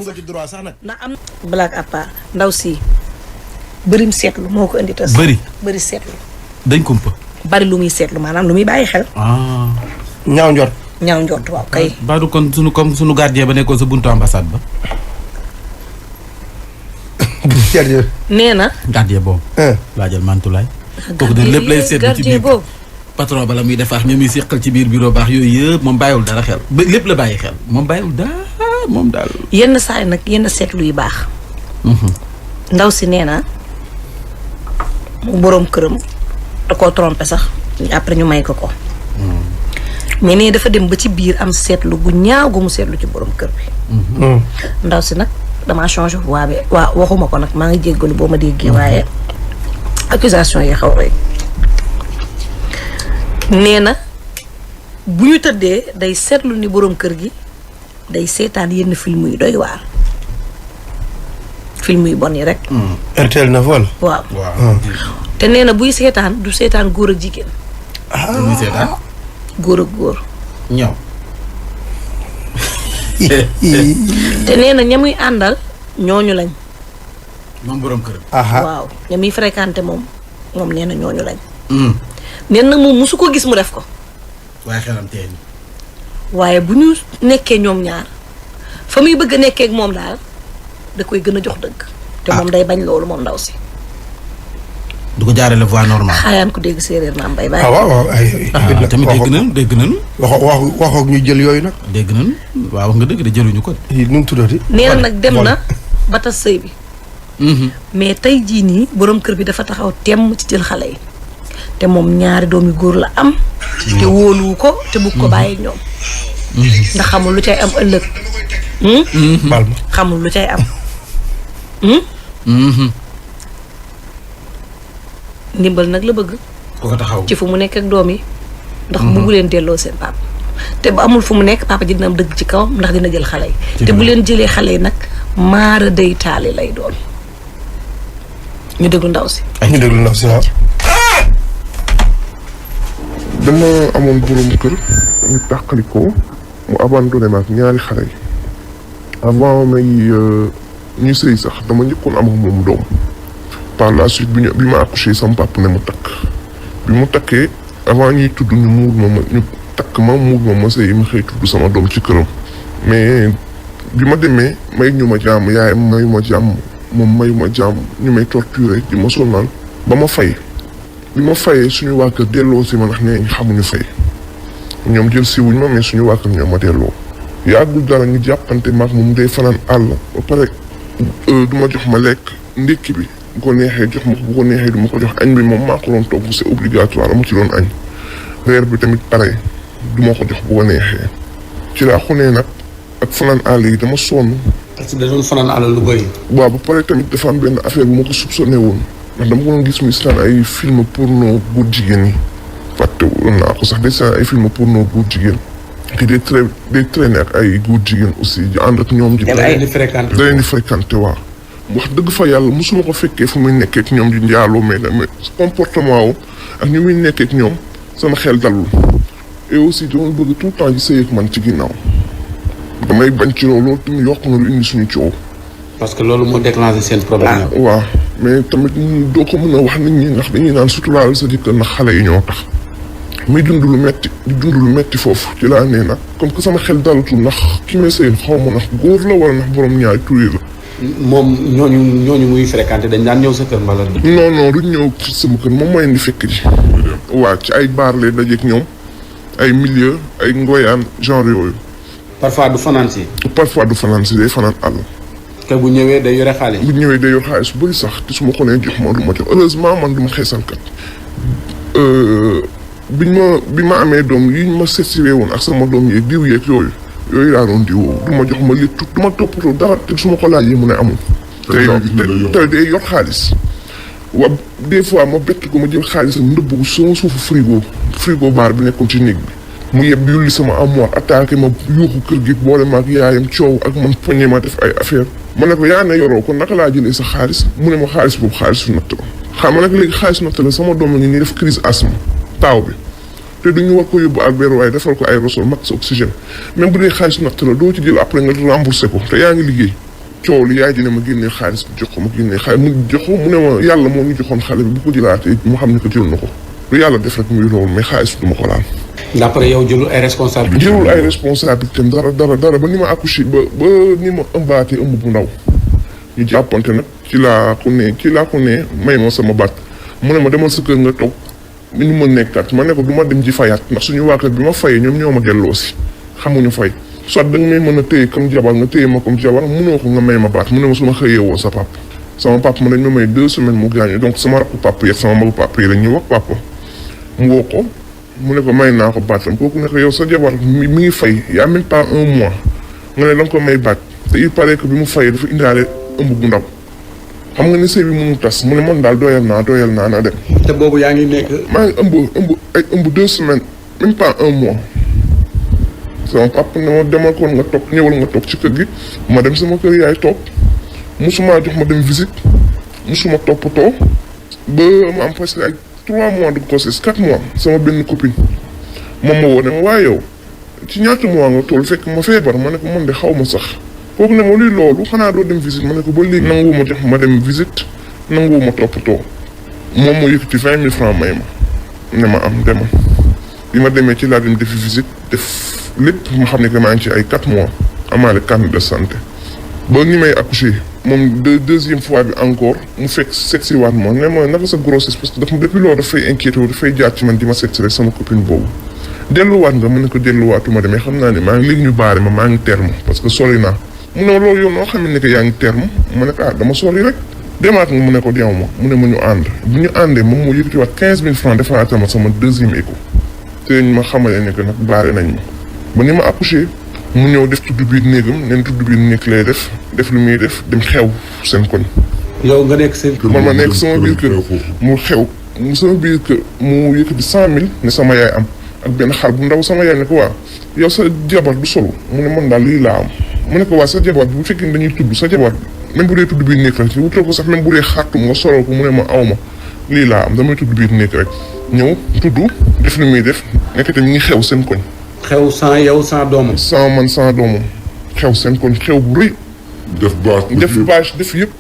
nga ci droit sax nag. ndax am blague à part ndaw si bërim seetlu moo ko indi tas. bëri seetlu. dañ kumpa. bari lu muy seetlu maanaam lu muy bàyyi xel. ñaaw njort. ñaaw njort waaw kay. baadu kon sunu gardien ba nekkoon sa buntu ambassade ba. nee na. gardien boobu. laajal Mantulaay. kooku de lépp lay seetlu ci biir patron bala muy defaax ñoom muy seqal ci biir bureau baax yooyu yëpp moom bàyyiwul dara xel ba lépp la bàyyi xel moom bàyyiwul dara moom daal. yenn saa yi nag yenn seetlu yu baax. ndaw si nee na boroom këram da koo trompé sax après ñu may ko. mais nee dafa dem ba ci biir am seetlu gu ñaaw gu mu seetlu ci boroom kër bi. ndaw si nag damaa changé voix bi waaw waxuma ko nag maa ngi jéggalu boo ma déggee waaye accusation yi xaw rek. nee na bu ñu tëddee day seetlu ni boroom kër gi day seetaan yenn film yu doy waar. film yu bon yi rek. RTL na vol. waaw te nee na buy seetaan du seetaan góor ak jigéen. muy seetaan. góor ak góor. ñaw. te nee na ña muy àndal ñooñu lañ. moom borom kër. waaw ña muy fréquenté moom nee na ñooñu lañ. nee na moom musu ko gis mu def ko. waaye xelam tey. waaye bu ñu nekkee ñoom ñaar fa muy bëgg a nekkee ak moom daal da koy gën a jox dëgg. te moom day bañ loolu moom ndaw si. du ko jaarale voie normale. xaayaan ko dégg séeréer maam bay bàyyi. waaw tamit dégg nañu. waxoog ñu jël yooyu nag. dégg nañu waaw wax nga dëgg de jëluñu ko. nu mu tuddati. nee na nag dem na ba tas sëy bi. mais tey jii nii borom kër bi dafa taxaw temm ci jël xale yi. te moom ñaari doomi góor la am. te wóoluwu ko te bugg ko bàyyi ñoom. ndax xamul lu cay am ëllëg. baal ma xamul lu cay am. ndimbal nag la bëgg. ku ko taxaw ci fu mu nekk ak doom yi. ndax buggu leen delloo seen papa. te bu amul fu mu nekk papa ji dina am dëgg ci kawam ndax dina jël xale yi. te bu leen jëlee xale yi nag maara day taali lay doon. ñu déglu ndaw si. waaw. dama amoon borom kër ñu tàqalikoo mu abandonné ma ak ñaari xale yi avant may ñuy sëy sax dama njëkkoon am ak moom doom par la suite bi ma accouché sama papa ne mu takk bi mu takkee avant ñuy tudd ñu muur ma ñu takk ma muur ma sëy ma xëy tudd sama doom ci këram mais bi ma demee may ñu ma jàmm yaayam mayu ma jàmm moom mayu ma jàmm ñu may torturé di ma sonal ba ma fay bi ma fayee suñu waa kër delloo si ma ndax nee xamuñu fay ñoom jël si wuñ ma mais suñu waa kër ñoom ma delloo yàggul dara ñu jàppante maag moom day fanaan àll ba pare du ma jox ma lekk ndékki bi bu ko neexee jox ma ko bu ko neexee du ma ko jox añ bi moom maa ko doon togg c'est obligatoire ama ci doon añ reer bi tamit pare du ma ko jox bu ko neexee ci laa xunee nag ak fanaan àll yi dama sonn. parce que da doon fanaan àll lu bëri. waaw ba pare tamit dafa am benn affaire bu ma ko soupçonné woon. ndax dama ko doon gis muy seetaan ay film porno góor jigéen yi fàtte woon naa ko sax day seetaan ay film porno góor jigéen te day traîner ak ay góor jigéen aussi di ànd ak ñoom. da leen di fréquenté waaw. wax dëgg fa yàlla mosuma ko fekkee fu muy nekkee ak ñoom di njaaloo mais comportement wu ak ñu muy nekkee ak ñoom sama xel dalul et aussi doon bëgg tout le temps di sëy ak man ci ginnaaw damay bañ ci loolu tamit yokk na lu indi suñu coow. parce que loolu moo déclenché seen problème. waaw mais tamit doo ko mën a wax nit ñi ndax dañuy naan suturaal sa jëkkër ndax xale yi ñoo tax muy dund lu metti foofu ci laa nee nag comme que sama xel dalatul ndax ki may sëyal xaw ma ndax góor la wala ndax borom ñaari tur la. moom ñooñu muy fréquenté dañ daan ñëw sa kër mbala. non duñ ñëw ci sama kër moom mooy indi fekk ji. waaw ci ay baar lay dajeeg ñoom ay milieu ay ngoyaan genre yooyu. parfois du fanaan si. day fanaan àll. te bu ñëwee day yore xaalis. bu bëri sax te su ma ko nee jox ma du ma jox heureusement man du ma xeesalkat. bi ma amee doom yi ma setsiwee woon ak sama doom yeeg diw yeeg yooyu laa doon diwoo du ma jox ma lépp du ma toppatoo dara te su ma ko laajee mu ne amul. te day yor xaalis. des fois ma bett ko ma jël xaalisam ndëbb ko sama suufu frigo baar bi nekkoon ci néeg bi. mu yeb yulli sama armoire attaqué ma yuuxu kër gi boole ma ak yaayam coow ak man poñe ma def ay affaire ma ne ko yaa ne yoroo kon naka laa jëlee sa xaalis mu ne ma xaalis boobu xaalisu natt la xam nga nag léegi xaalis natt la sama doom la ngi nii def crise asthme taaw bi te duñu war ko yóbbu Albert waaye defal ko ay rosol max oxygène même bu dee xaalis natt la doo ci jël après nga remboursé ko te yaa ngi liggéey coow li yaay ji ne ma génnee xaalis bi jox ko ma génnee xaalis mu jox ko mu ne ma yàlla moo ñu joxoon xale bi bu ko jëlaatee mu xam ne ko jël na ko lu yàlla def rek muy loolu mais xaalis du ma ko laal. d'après yow jëlul ay responsabilités. jëlul ay responsabilités dara ba ni ma accouché ba ni ma ëmbaatee ëmb bu ndaw ñu jàppante nag ci laa ko ne may ma sama baat mu ne ma demal sa kër nga toog ni ñu ma nekkaat ma ne ko du ma dem ji fayaat ndax suñu waa kër bi ma fayee ñoom ñoo ma delloo si xamuñu fay soit da nga may mën a téye comme jabar nga téye ma comme jabar mënoo ko nga may ma baat mu ne ma su ma xëyee woo sa papa sama papa ma dañ ma may 2 semaines mu gaañu donc sama rakku papa yi ak sama magu papa yi la ñuy wax papa mu woo ko mu ne ko may naa ko baatam kooku ne ko yow sa jabar mi ngi fay y a même pas 1 mois nga ne da nga ko may baat te il paraît que bi mu fayee dafa indaale ëmb bu ndaw xam nga ni sëy bi mënu tas mu ne man daal doyal naa na dem. te boobu yaa ngi nekk. maa ngi ëmb 2 semaines même pas 1 mois sama papa ne ma demal koon nga toog ñëwal nga toog ci kër gi ma dem sama kër yaay toog musuma jox ma dem visite musuma toppatoo ba ma am presque ay 3 mois de grossesse 4 mois sama benn copine moom ma woo ne ma waaye yow ci ñaata mois nga toll fekk ma feebar ma ne ko man de xaw ma sax kooku ne ma luy loolu xanaa doo dem visite ma ne ko ba léegi nanguwuma jox ma dem visite nanguwuma toppatoo moom moo yëkkati 20 000 francs may ma ne ma am demal bi ma demee ci laa dem defi visite def lépp ma xam ne que maa ngi ci ay 4 mois amaale carnet de santé ba ni may accoucher moom deuxième fois bi encore mu fekk seet si waat ma ne ma naka sa grossesse parce que depuis loolu dafay inquiété dafay jaar ci man di ma seet si rek sama copine boobu delluwaat nga mën ne ko delluwaatuma demee xam naa ne maa ngi léegi ñu baare ma maa ngi terme parce que sori naa mu ne loolu yow noo xam ne que yaa ngi terme mu ne ko dama sori rek demaat nga mu ne ko deew ma mu ne ma ñu ànd bu ñu àndee moom moo yëkkatiwaat 15 000 francs defaraat ma sama deuxième écho te ñu ma xamale ne que nag baare nañ ma ba ni ma accouché mu ñëw def tudd biir néegam neen tudd biir néeg lay def lu muy def dem xew seen koñ. yow nga nekk seen. man ma nekk sama biir kër mu xew sama biir kër mu yëkkati 100 000 ne sama yaay am ak benn xar bu ndaw sama yaay ne ko waa yow sa jabar du solo mu ne man daal lii laa am mu ne ko waa sa jabar bu fekkee dañuy tudd sa jabar même bu dee tudd biir néeg rek wutal ko sax même bu dee xartum nga solal ko mu ne ma aw ma lii laa am damay tudd biir néeg rek ñëw tudd def li muy def nekkate mi ngi xew seen koñ. xew sans yow sans doomam. sans man sans doomam xew seen koñ xew bu rëy. def bâche def yëpp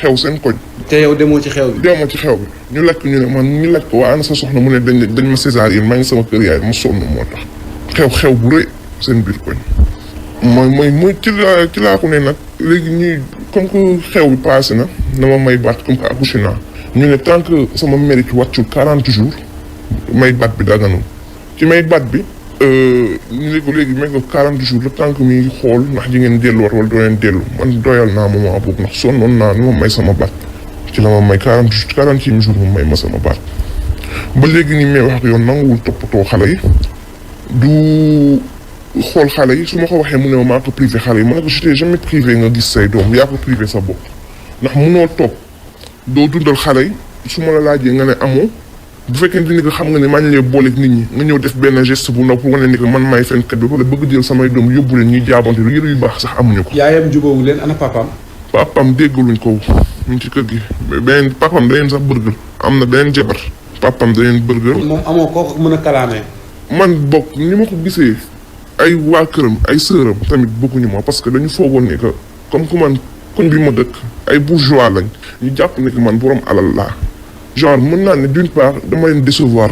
xew seen koñ. te yow demoo ci xew bi. demoo ci xew bi ñu laaj ko ñu ne man ñu laaj ko waa ana sa soxna mu ne dañ ma césarienne maa ngi sama kër yaay ma sonn moo tax xew bu rëy seen biir koñ. mooy ci laa ko ne nag léegi ñuy comme que xew bi passé na ma may baat comme que accouché naa ñu ne tant que sama mérite wàccul 40 jours may baat bi daganul ci may baat bi. ñu ne ko léegi may ko 40 jours le temps que muy xool ndax di ngeen delluwaat wala doo leen dellu man doyal naa moment boobu ndax sonnoon naa ni ma may sama baat ci la ma may 40e jour mu may ma sama baat ba léegi ni may wax ak yoon nanguwul toppatoo xale yi du xool xale yi su ma ko waxee mu ne ma maa ko privé xale yi ma ne ko je t'ai jamais privé nga gis say doom yaa ko privé sa bopp ndax munoo toog doo dundal xale yi su ma la laajee nga ne amoo bu fekkente ni que xam nga ne maa ngi lay booleeg nit ñi nga ñëw def benn geste bu ndaw pour wane ni que man maay fenkat bi wala bëgg jël samay doom yóbbu leen ñuy jaabante lu yëre yu baax sax amuñu ko. yaayam jubóowu leen ana papaam. papaam déggaluñ ko ñu ci kër gi beneen papaam da leen sax bërgël am na beneen jabar papaam da leen bërgël. moom amoo koo mën a kalaamee. man bokk ni ma ko gisee ay waa këram ay sëram tamit bëgguñu ma parce que dañu foogoon ni que comme que man koñ bi ma dëkk ay bourgeois lañ ñu jàpp ne que man borom alal laa. genre mën naa ne d'une part dama leen décevoir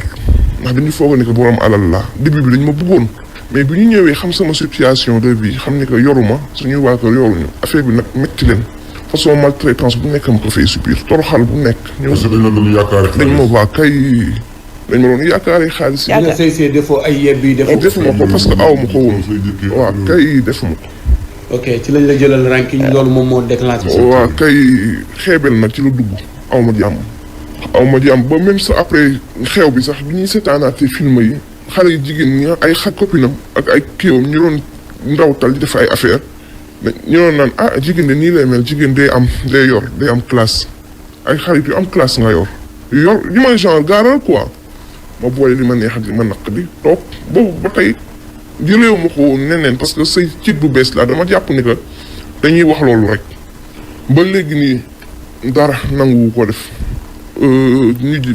ndax dañu foog ne que borom alal laa début bi dañu ma bëggoon mais bi ñu ñëwee xam sama situation de vie xam ne que yoruma suñuy waa kër yoruñu affaire bi nag métti leen façon maltraitance bu nekk ma ko fay subir toroxal bu nekk. parce que dañ la doon yaakaar dañ ma waa kay dañ ma doon yaakaaree xaalis. yaakaar say defoo ay yeb yi defuma ko parce que aw ma ko woon waaw kay defuma ko. ok ci lañ la jëlal ranking loolu moom moo déclenché. waaw kay xeebel na ci la dugg aw ma jàmm. aw ma jàmm ba même sa après xew bi sax bi ñuy seetaanaatee film yi xale yu jigéen ñi ay copinam ak ay kiiwam ñu doon ndawtal di def ay affaire ñu doon naan jigéen de nii lay mel jigéen day am classe ay xarit yu am classe nga yor li ma genre gaaral quoi ma boole li ma neex ak li ma naq di toog boobu ba tey jëleewu ma ko neneen parce que say cit bu bees la dama jàpp ni que dañuy wax loolu rek ba léegi nii dara nanguwu ko def ñu ji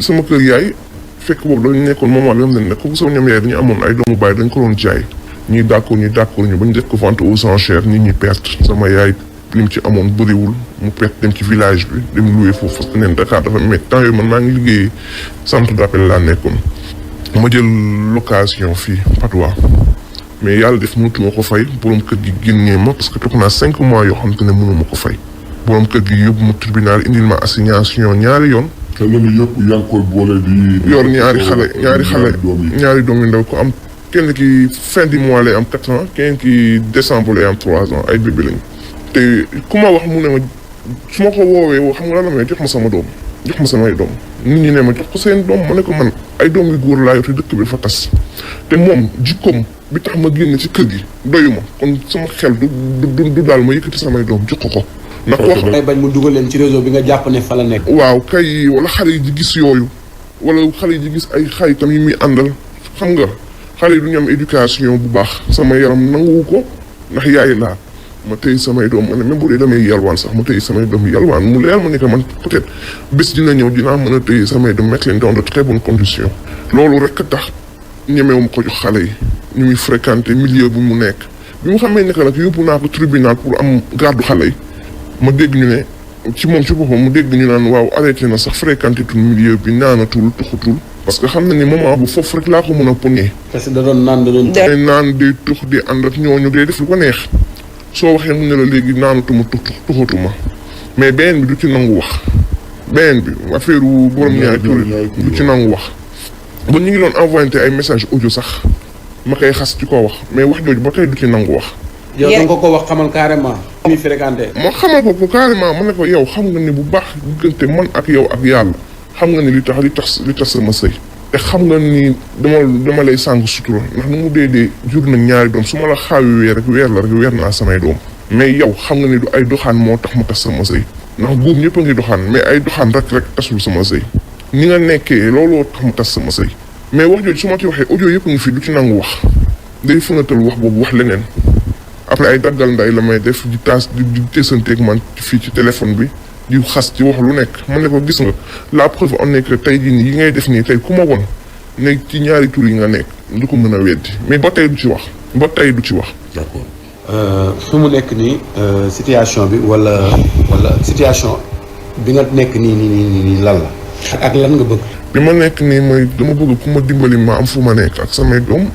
sama kër yaay fekk boobu dañu nekkoon moment bi nga xam ne comme sama ñoom yaay dañu amoon ay doomu baay dañ ko doon jaay ñii d'accord ñu ba ñu def ko vente aux enchères nit ñi perte sama yaay li mu ci amoon bëriwul mu perte dem ci village bi dem loué foofu parce que neen Dakar dafa métti temps yooyu man maa ngi liggéey centre d'appel laa nekkoon ma jël location fii Padois mais yàlla def mënatuma ko fay borom kër gi génnee ma parce que toog naa 5 mois yoo xam te ne mënuma ko fay borom kër gi yóbbu ma tribunal indil ma assignation ñaari yoon. te loolu yëpp yaa ngi koy boole di. yor ñaari doom yu ndaw ko am kenn ki fin du mois lay am 4 ans kenn ki décembre lay am 3 ans ay bébé lañu. te ku ma wax mu ne ma su ma ko woowee xam nga lan la may jox ma sama doom jox ma samay doom nit ñi ne ma jox ko seen doom ma ne ko man ay doom yu góor laa yor te dëkk bi dafa tas te moom jikkoom bi tax ma génn ci kër gi doyuma kon sama xel du daal ma yëkkati samay doom jox ko. ndax wax ngay bañ mu dugal leen ci réseau bi nga jàpp ne fa la nekk. waaw kay wala xale yi di gis yooyu wala xale yi di gis ay xaritam yi muy àndal xam nga xale yi du ñu am éducation bu baax sama yaram nanguwu ko ndax yaay laa ma tëy samay doom ma ne même bu dee damay yalwaan sax ma tëy samay doom yalwaan mu leer ma ne que man peut-être bés dina ñëw dinaa mën a tëy samay doom mettre leen dans de très bonnes conditions. loolu rek a tax ñemewuma ko jox xale yi ñu muy fréquenter milieu bi mu nekk bi mu xamee ne que nag yóbbu naa ko tribunal pour am garde xale yi. ma dégg ñu ne ci moom ci boppam mu dégg ñu naan waaw arrêté na sax fréquenté tul milieu bi naanatul tuxutul parce que xam na ni moment bu foofu rek laa ko mën a ponee. parce que da doon naan da doon. day naan day tux di ànd ak ñooñu day def lu ko neex soo waxee mu ne la léegi naanatuma tuxatuma mais beneen bi du ci nangu wax beneen bi affaire wu borom ñaari tur du ci nangu wax. ba ñu ngi doon envoyé ay message audio sax ma koy xas ci koo wax mais wax jooju ba tey du ci nangu wax. yow da nga ko wax xamal carrément. muy fréquenté. ma xamal ko carrément ma ne ko yow xam nga ni bu baax diggante man ak yow ak yàlla xam nga ni li tax sama sëy te xam nga ni dama lay sàng sutura ndax nu mu dee jur na ñaari doom su ma la xaawi weer naa samay doom mais yow xam nga ni du ay doxaan moo tax ma tas sama sëy ndax góob ñëpp a ngi doxaan mais ay doxaan rek tasul sama sëy ni nga nekkee looloo tax ma tas sama sëy mais wax jooju su ma ci waxee audio yëpp ngi fi du ci nangu wax day fënatal wax boobu wax leneen après ay daggal nday la may def di teesanteeg man fii ci téléphone bi di xas ci wax lu nekk man ne ko gis nga la preuve en est que tey jii nii yi ngay def nii tey ku ma won ne ci ñaari tur yi nga nekk du ko mën a weddi mais ba tey du ci wax d'accord fi mu nekk nii situation bi wala situation bi nga nekk nii lan la ak lan nga bëgg. bi ma nekk nii mooy dama bëgg ku ma dimbali ma am fu ma nekk ak samay doom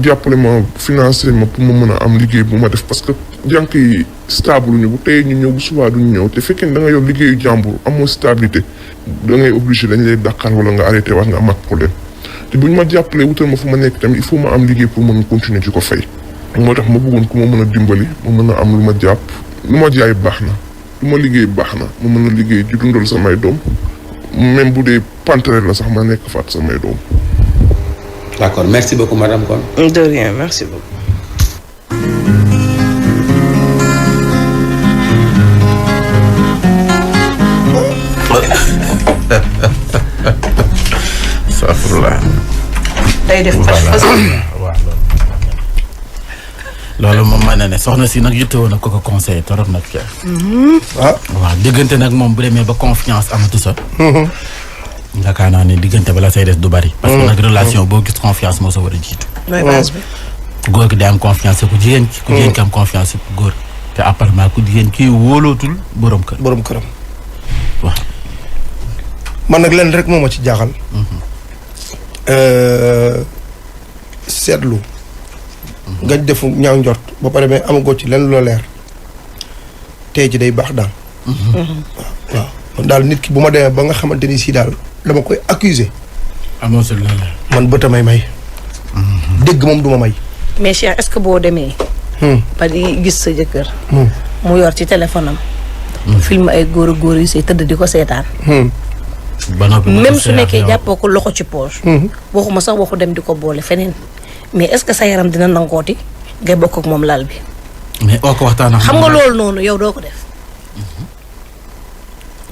jàppale ma financé ma pour ma mën a am liggéey bu ma def parce que jànk yi stable ñu bu tey ñu ñëw bu subaa duñu ñëw te fekkee da nga yor liggéeyu jàmbur amoo stabilité da ngay obligé dañ lay dàqal wala nga arrêté wax nga amaat problème te buñ ma jàppalee wutal ma fu ma nekk tamit il faut ma am liggéey pour mën a continuer ci ko fay. moo tax ma bëggoon ku ma mën a dimbali ma mën a am lu ma jàpp lu ma jaay baax na lu ma liggéey baax na ma mën a liggéey di dundal samay doom même bu dee pantere la sax ma nekk faat samay doom. D'accord, merci beaucoup madame Kon. De rien, merci beaucoup. Safurlah. day def fas waaw loolu moom mën na ne soxna si nag yittewoo na ko conseillé torop nag Cheikh. waaw diggante nag moom bu demee ba confiance amatu sa. yaakaar naa ne diggante bala say des du bari. parce que nag relation boo gis confiance moo sa war a jiitu. mooy base bi. góor gi day am confiance ku jigéen ki. ku jigéen ki am confiance ku góor. te apparemment ku jigéen kii wóolootul borom kër. borom këram. waaw. man nag leen rek moo ma ci jaaxal. seetlu. nga defu ñaaw njort ba pare mais amagoo ci lenn loo leer. tey ji day baax daal. waaw man daal nit ki bu ma demee ba nga xamante ni si daal dama koy accuser. amoo si lenn. man bët a may. dégg moom du ma may. mais Cheikh est-ce que boo demee. ba di gis sa jëkkër. mu yor ci téléphone am. film ay góor a góor yi say tëdd di ko seetaan. ba noppi même su nekkee jàppoo ko loxo ci poche. waxuma sax waxu dem di ko boole feneen. mais est-ce que sa yaram dina nangooti ngay bokk ak moom lal bi. mais oo ko waxtaan xam nga loolu noonu yow doo ko def.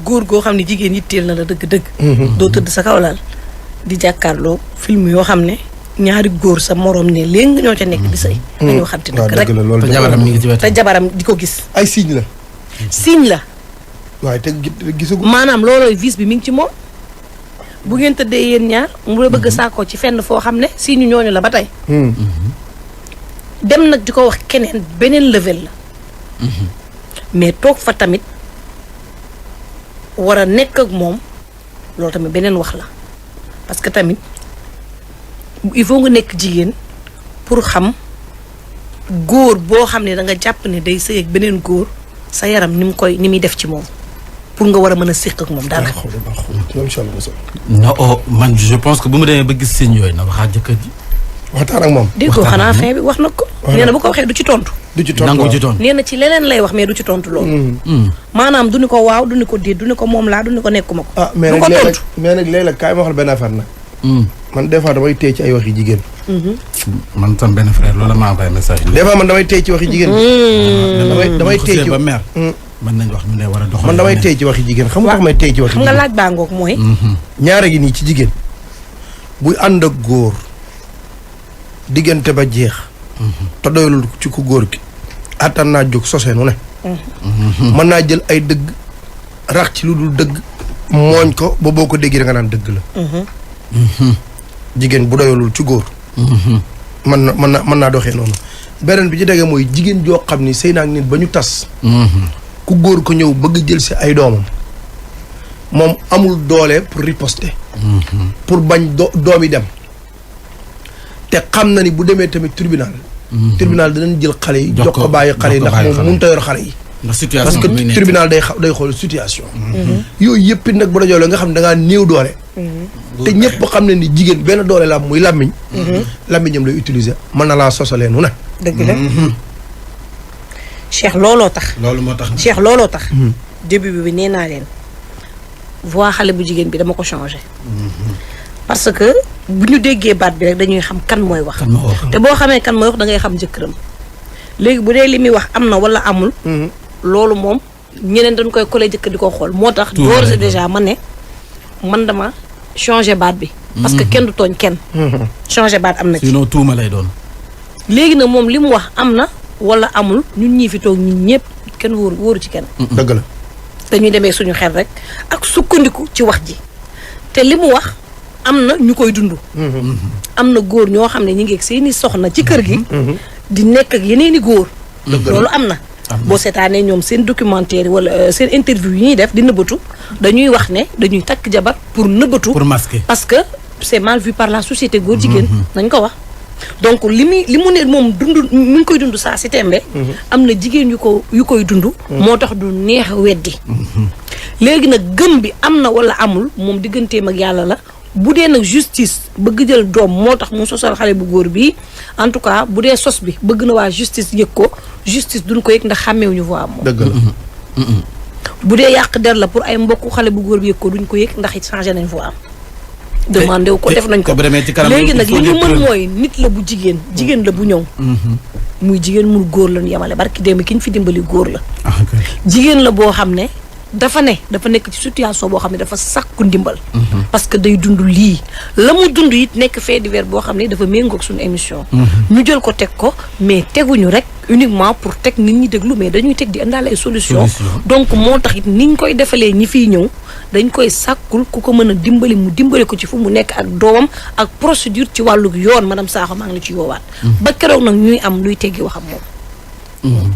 góor goo xam ne jigéen yitteel na la dëgg-dëgg. doo tëdd sa kaw lal di jàkkaarloo film yoo xam ne ñaari góor sa morom ne léegi ñoo ca nekk di sëy. dañoo xam te dëgg rek te jabaram mi ngi ci wetam. te jabaram di ko gis. ay signe la. signe la. waaye te gisagu. maanaam loolooy vis bi mi ngi ci moom. bu ngeen tëddee yéen ñaar mu la bëgg a sàkkoo ci fenn foo xam ne signe ñooñu la ba tey. dem nag di ko wax keneen beneen level la. mais toog fa tamit war a nekk ak moom loolu tamit beneen wax la parce que tamit il faut nga nekk jigéen pour xam góor boo xam ne da nga jàpp ne day sëy ak beneen góor sa yaram ni muy def ci moom pour nga war a mën a séq ak moom dara. non man je pense que bu mu demee ba gis seen yooyu na waxaat jëkkër ji. waxtaan ak moom. dégg ko xanaa fin bi wax na ko. nee na bu ko waxee du ci tontu. du ci tontu nangu ci tontu. nee na ci leneen lay wax mais du ci tontu loolu. maanaam du ni ko waaw du ni ko déet du ni ko moom laa du ni ko nekkuma ko. ah mais nag léeg-léeg mais nag léeg-léeg kaay ma waxal benn affaire nag. man des fois damay téye ci ay waxi jigéen. man tam benn frère loolu maa envoyé message. des fois man damay téye ci waxi jigéen. damay téye ci ba mer. mën nañu wax ñu ne war a doxal. man damay téye ci waxi jigéen xam nga tax may téye ci waxi xam jigéen. nga laaj baa ngoog mooy. ñaare gi nii ci jigéen buy ànd ak góor diggante ba jeex. te doyalul ci ku góor gi. attan naa jóg sosee nu ne. mën naa jël ay dëgg rax ci lu dul dëgg mooñ ko ba boo ko déggee da nga naan dëgg la. jigéen bu doyalul ci góor. mën naa doxee noonu. beneen bi ci dege mooy jigéen joo xam ni sëy naa ak nit ba ñu tas. ku góor ko ñëw bëgg jël si ay doomam moom amul doole pour riposter. pour bañ doom yi dem. te xam na ni bu demee tamit tribunal. tribunal dinañ jël xale yi. jox ko bàyyi xale yi ndax moom mënut a yor xale yi. ndax situation parce que tribunal day xool situation. yooyu yëpp it nag bu dajoo la nga xam ne da ngaa néew doole. te ñëpp xam ne ni jigéen benn doole la am muy làmmiñ. làmmiñam lay utiliser mën na laa sosalee nu ne. dëgg la. Cheikh looloo tax. loolu moo tax. Cheikh looloo tax. début bi nee naa leen voix xale bu jigéen bi dama ko changé. parce que bu ñu déggee baat bi rek dañuy xam kan mooy wax. te boo xamee kan mooy wax da ngay xam jëkkëram. léegi bu dee li muy wax am na wala amul. loolu moom ñeneen dañ koy collé jëkkër di ko xool moo tax. d'ores et déjà ma ne man dama changé baat bi. parce que kenn du tooñ kenn. changé baat am na ci. sinon tuuma lay doon. léegi nag moom li mu wax am na wala amul ñun ñii fi toog ñun ñëpp kenn wóoru ci kenn. dëgg la. dañuy demee suñu xel rek ak sukkandiku ci wax ji te li mu wax am na ñu koy dund. am na góor ñoo xam ne ñu ngi ak seeni soxna ci kër gi. di nekk ak yeneeni góor. loolu am na. boo seetaanee ñoom seen documentaire wala seen interview yi ñuy def di nëbbatu dañuy wax ne dañuy takk jabar pour nëbbatu. pour masquer parce que c'est mal vu par la société góor jigéen. nañ ko wax. donc li mu ne moom dund mi ngi koy dund saa si tembe am na jigéen yu koy dund. moo tax du neex weddi. léegi nag gëm bi am na wala amul moom digganteem ak yàlla la bu dee nag justice bëgg jël doom moo tax mu sosal xale bu góor bi en tout cas bu dee sos bi bëgg na waa justice yëg ko justice duñ ko yëg ndax xàmmeewuñu voix moom. dëgg la. bu dee yàq der la pour ay mbokku xale bu góor bi yëg ko duñ ko yëg ndax it changé nañ voix am. demandé wu ko def nañ ko léegi nag li ñu mën mooy nit la bu jigéen la bu ñëw. muy jigéen muy góor lañu yemale barki démb ki ñu fi dimbali góor la. jigéen la boo xam ne dafa nekk ci situation boo xam ne dafa sàkku ndimbal. parce que day dund lii la mu dund it nekk fait divers boo xam ne dafa méngoog suñu émission. ñu jël ko teg ko mais teguñu rek uniquement pour teg nit ñi déglu mais dañuy teg di indaale ay solution donc moo tax it niñ koy defalee ñi fiy ñëw dañ koy sàkkul ku ko mën a dimbali mu dimbali ko ci fu mu nekk ak doomam ak procédure ci wàllu yoon madame Sakho maa ngi la ci yoowaat. ba keroog nag ñuy am luy teggi waxam moom.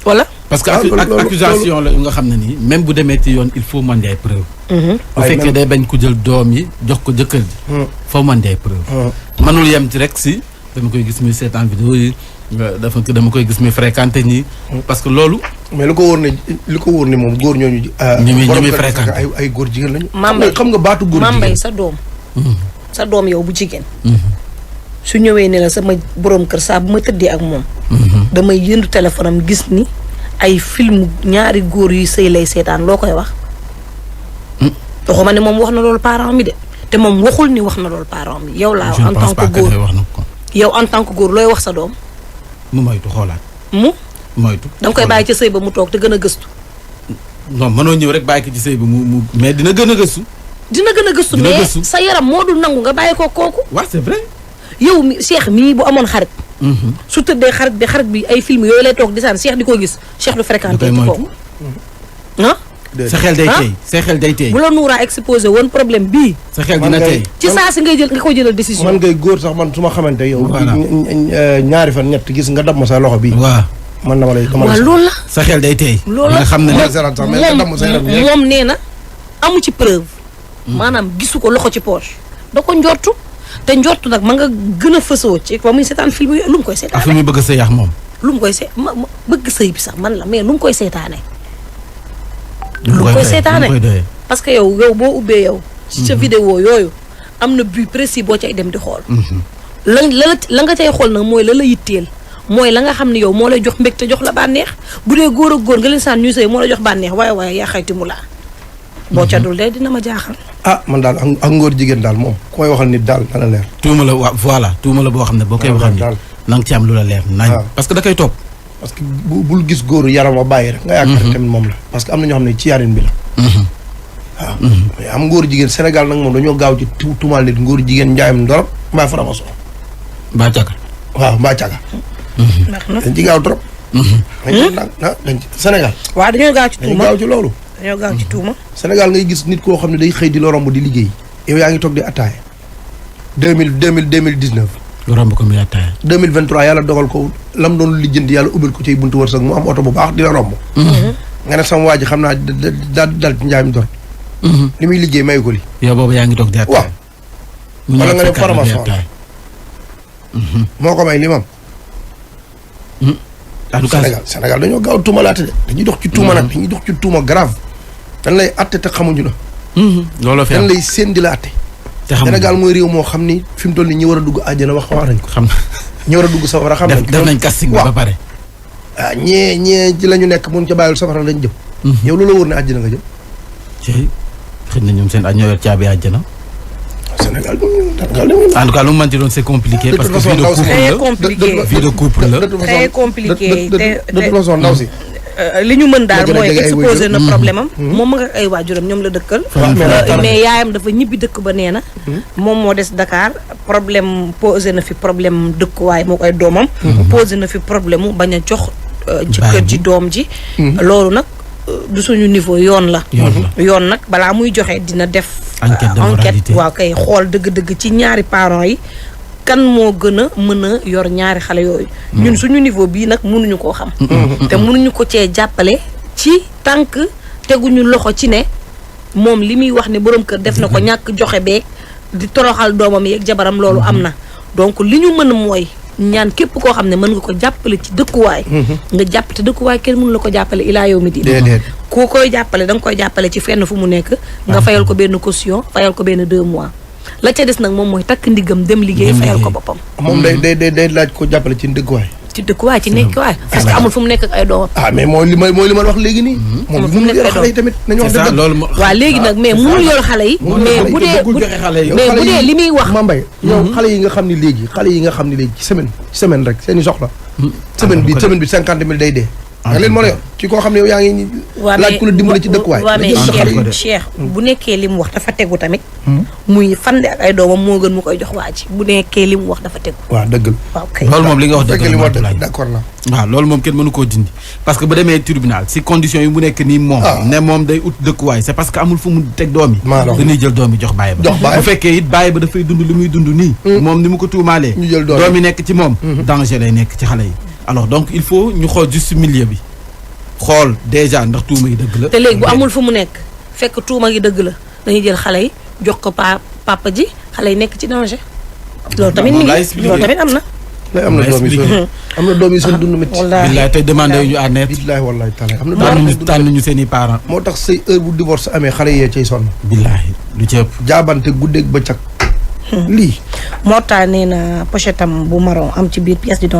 voilà. parce que accusation la nga xam ne nii même bu demee ci yoon il faut mën ay preuve. bu fekkee day bañ ko jël doom yi jox ko jëkkër ji. foo mën ay preuve. mënul yem ci rek si dama koy gis muy seetaan vidéo yi dama koy gis muy fréquenté ñi. parce que loolu. mais lu ko wóor ne moom góor ñooñu. ñi muy fréquenté ay góor jigéen lañu. xam nga baatu góor jigéen Mambay sa doom yow bu jigéen. su ñëwee ne la sama borom kër saa bu ma tëddee ak moom. damay yëndu téléphone am gis ni ay film ñaari góor yuy sëy lay seetaan loo koy wax. waxuma ne moom wax na loolu parent mi de te moom waxul ni wax na loolu parent mi yow laa en tant que góor yow en tant que góor looy wax sa doom. mu moytu xoolaat. moytu. da nga koy bàyyi ca sëy ba mu toog te gën a gëstu. non mënoo ñëw rek bàyyi ko ci sëy ba mu mais dina gën a gëstu. dina gën a gëstu mais sa yaram moo dul nangu nga bàyyi ko kooku. waaw c'est vrai. yow mi Cheikh mii bu amoon xarit. su tëddee xarit bi ay film yooyu lay toog di saan Cheikh di ko gis Cheikh du fréquenté ci kooku. sa xel day tey sa xel day tey. bu la Noura exposé woon problème bii. sa xel dina tey. ci saa si nga ko jëlal décision. man ngay góor sax man su ma xamante yow. voilà ñaari fan ñett gis nga dab ma sa loxo bii. waaw man dama lay. waaw loolu la. sa xel day tey. loolu la nga xam ne moom nee na amu ci preuve. maanaam gisu ko loxo ci poche. da ko njortu te njortu nag ma nga gën a fësoo ci ba muy seetaan film yi lu mu koy seetaane. fi muy bëgg a sëy ak moom. lu mu koy bëgg sëy bi sax man la mais lu mu koy seetaane. lu mu koy seetaane parce que yow boo ubbee yow. ci sa vidéo yooyu am na but précis boo cay dem di xool. la nga cay xool nag mooy la yitteel. mooy la nga xam ne yow moo lay jox mbégte jox la bànneex bu dee góor ak góor nga leen saan ñuy sëy moo la jox bànneex waaye yaa xayti mu laa. boo ca dul de dina ma jaaxal. man daal ak ngóor jigéen daal moom ku may waxal nit daal dana leer. tuuma la voilà tuuma la boo xam ne boo koy waxal nit na nga ci am lu la leer nañ. parce que da koy topp. parce que bul gis góoru yaram wa bàyyi rek. nga yaakaar tamit moom la parce que am na ñoo xam ne ci yarin bi la. waaw mais am ngóor jigéen Sénégal nag moom dañoo gaaw ci tuumaal nit ngóor jigéen njaayam ndorop mbaa faramaso. mbaa caga. waaw mbaa caga. dañ ci gaaw trop. dañ ci Sénégal. waaw dañoo gaaw ci tuuma dañoo gaaw ci loolu. dañoo gaaw ci tuuma. Sénégal ngay gis nit koo xam ne day xëy di la romb di liggéey. yow yaa ngi toog di attaaya. 2019. romb ko muy attaaya. 2023 yàlla dogal ko lam doon lijjanti yàlla ubbil ko ci buntu wërsëg mu am oto bu baax di la romb. nga ne sama waa ji xam naa dal ci njaayam doon. li muy liggéey mayu ko li. yow boobu yaa ngi toog di attaaya. waaw wala nga ne formation la. moo ko may li mam. en tout cas Sénégal dañoo gaaw tuumalaate de dañuy dox ci tuuma nag dañuy dox ci tuuma grave. dañ lay atte te xamuñu la. looloo fi dañ lay seen di la atte. te xamuñu Sénégal mooy réew moo xam ni fi mu toll nii ñi war a dugg àjjana wax nañ ko. xam na ñi war a dugg safara xam nañ ko. def nañ casting ba pare. ñee ci la ñu nekk mun ca bàyyil safara lañ jëm. yow loolu wóor ne àjjana nga jëm. xëy na ñoom seen ñoo yor caabi àjjana. Sénégal en tout cas lu mu mënti doon c'est compliqué. parce que vie de couple la très compliqué de toute façon ndaw si. li ñu mën daal mooy exposé na problème am. moom ma nga ay waajuram ñoom la dëkkal. mais yaayam dafa ñibbi dëkk ba nee na. moom moo des Dakar problème posé na fi problème dëkkuwaay moo koy doomam. posé na fi problème mu bañ a jox. jëkkër ji doom ji. loolu nag du suñu niveau yoon la. yoon nag balaa muy joxe dina def. enquête waaw kay xool dëgg-dëgg ci ñaari parents yi. kan moo gën a mën a yor ñaari xale yooyu. ñun suñu niveau bii nag mënuñu koo xam. te mënuñu ko cee jàppale ci tànk teguñu loxo ci ne moom li muy wax ne borom kër def na ko ñàkk joxe beeg di toroxal doomam yeeg jabaram loolu am na. donc li ñu mën mooy ñaan képp koo xam ne mën nga ko jàppale ci dëkkuwaay. nga jàpp te dëkkuwaay kenn mënu la ko jàppale ilaa yow mi di. koo koy jàppale da nga koy jàppale ci fenn fu mu nekk. nga fayal ko benn caution fayal ko benn 2 mois. la ca des nag moom mooy takk ndigam dem liggéey fayal ko boppam. moom day laaj ko jàppale ci dëkkuwaay. ci dëkkuwaay ci nekkuwaay. parce que amul fu mu nekk ak ay doomam. mais mooy li ma wax léegi nii. moom mënul yor xale yi tamit nañu wax dëgg. waaw léegi nag mais mënul yor xale yi. mais bu dee li muy wax. Mambay yow xale yi nga xam ni léegi ci semaine rek seen i soxla. semaine bi 50 000 day dee. nga leen moo la yor ci koo xam ne yow yaa ngi laaj ku la dimbali ci dëkkuwaay. waaw mais Cheikh bu nekkee li mu wax dafa tegu tamit. muy fande ak ay doomam moo gën mu koy jox waa ji bu nekkee li mu wax dafa tegu. waaw dëgg la. waaw kay loolu moom li nga wax dëgg la d'accord la. waaw loolu moom kenn mënu koo dindi parce que bu demee tribunal si conditions yi mu nekk nii moom. ne moom day ut dëkkuwaay c'est parce que amul fu mu teg doom yi. dañuy jël doom yi jox bàyyi ba. bu fekkee it bàyyi ba dafay dund li muy dund nii. moom ni mu ko tuumaalee. ñu jël doom yi nekk ci moom. danger lay nekk ci xale yi. alors donc il faut ñu xool juste milieu bi xool déjà ndax tuuma yi dëgg la. te léegi bu amul fu mu nekk fekk tuuma yi dëgg la dañuy jël xale yi jox ko papa ji xale yi nekk ci danger. loolu tamit mi ngi loolu tamit am na. am na doom yi seen dund métti. billaay tey demandé yu ñu à net. billaay wallaay taala am na doom tànn ñu seen i parents. moo tax say heure bu divorce amee xale yee cay sonn. billaay lu ci ëpp. jaabante guddeeg bëccëg. lii. moo tax nee na pochette am bu marron am ci biir pièce d'identité